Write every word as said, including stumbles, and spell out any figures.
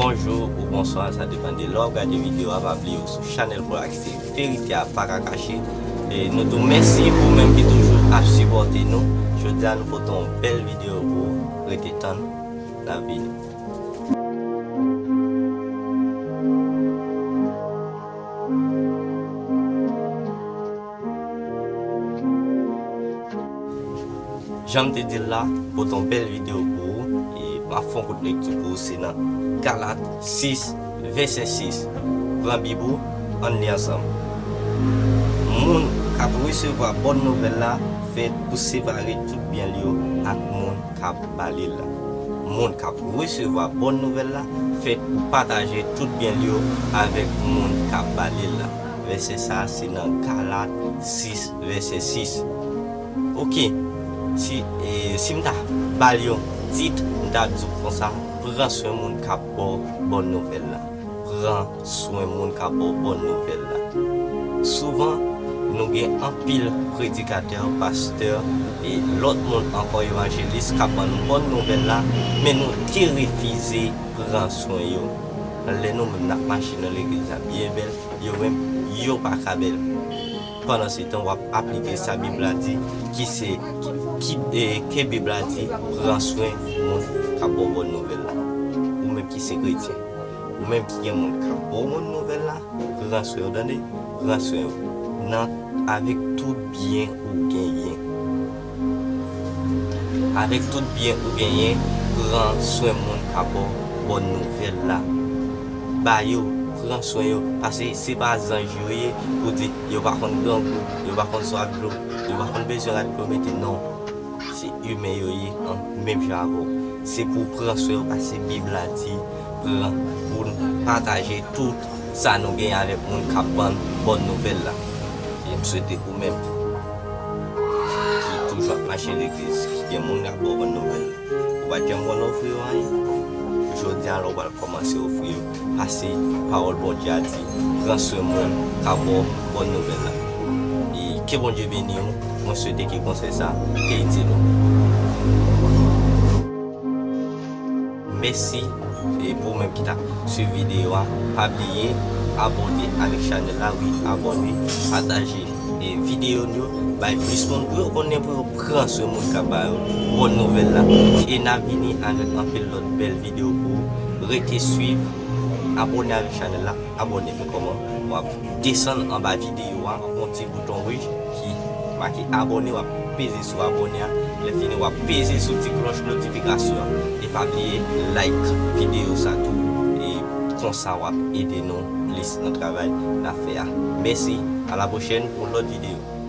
Bonjou ou bonswa, sa depann de lè w ap gade videyo a. Pa bliye w sou chanèl pou w akse verite a pa ka kache. E nou di w mèsi pou ou menm ki toujou ap sipòte nou. Jodi a nou pote yon bèl videyo pou ou. Rete tann, n ap vini. Jan m te di l la, pote yon bèl videyo pou ou, e m ap fè yon kout lekti pou ou, se nan Galat sis, vèsè sis. Pran Bib ou, ann li ansanm. Moun k ap resevwa bòn nouvèl la fèt pou separe tout byen l yo ak moun k ap ba li l la. Moun k ap resevwa bòn nouvèl la fèt pou pataje tout byen l yo avèk moun k ap ba li l la. Vèsè sa a se nan Galat sis, vèsè sis. Oke, si, e, si m ta ba l yon tit, m ta di w konsa, pran swen moun k ap ba w bòn nouvèl la. Pran swen moun k ap ba w bòn nouvèl la. Souvan, nou gen anpil predikatè, pastè, e lòt moun ankò, evanjelis, k ap ban nou bòn nouvèl la, men nou te refize pran swen yo. Lè nou menm n ap mache nan legliz la byen bèl, yo menm, yo pa ka bèl. Pandansetan, w ap aplike sa Bib la di, ki se, ki, ki, e, ke Bib la di, pran swen moun k ap ba w bòn nouvèl la. Ou menm ki se kretyen, ou menm ki gen moun k ap ba w bòn nouvèl la, pran swen yo, tande, pran swen yo. Nan, avèk tout byen ou genyen. Avèk tout byen ou genyen, pran swen moun k ap ba w bòn nouvèl la. Ba yo, pran swen yo, paske se pa zanj yo ye pou di yo pa konn grangou, yo pa konn swaf dlo, yo pa konn bezwen rad pou yo mete, non. Se imen yo ye, an, menm jan avè w. Se pou w pran swen yo, paske Bib la di, pran, pou n pataje tout sa nou genyen avèk moun k ap ban n bòn nouvèl la. E m swete ou menm ki toujou ap mache legliz, ki gen moun k ap ba w bòn nouvèl la, ou pa t janm konn ofri yo anyen. Jodi a la, ou pral kòmanse ofri yo, paske pawòl Bondye a di, pran swen moun k ap ba w bòn nouvèl la. E ke Bondye beni w. Mwen swete ke konsèy sa te itil ou. Mèsi, e pou ou menm ki t ap swiv videyo a, pa bliye abòne avèk chanèl la, wi, abòne, pataje, e videyo nou yo, bay plis moun pou yo konnen, pou yo pran swen moun k ap ba yo bòn nouvèl la. E n a vini avèk anpil lòt bèl videyo pou ou. Rete swiv, abòne avèk chanèl la, abòne. Men kòman w ap desann anba videyo a, w ap wè yon ti bouton wouj ki make abòne, w ap peze sou abòne a. Lè fini, w ap peze sou ti klòch notifikasyon an. E pa bliye like videyo sa tou. E konsa, w ap ede nou plis nan travay n ap fè a. Mèsi, a la pwochèn pou lòt videyo.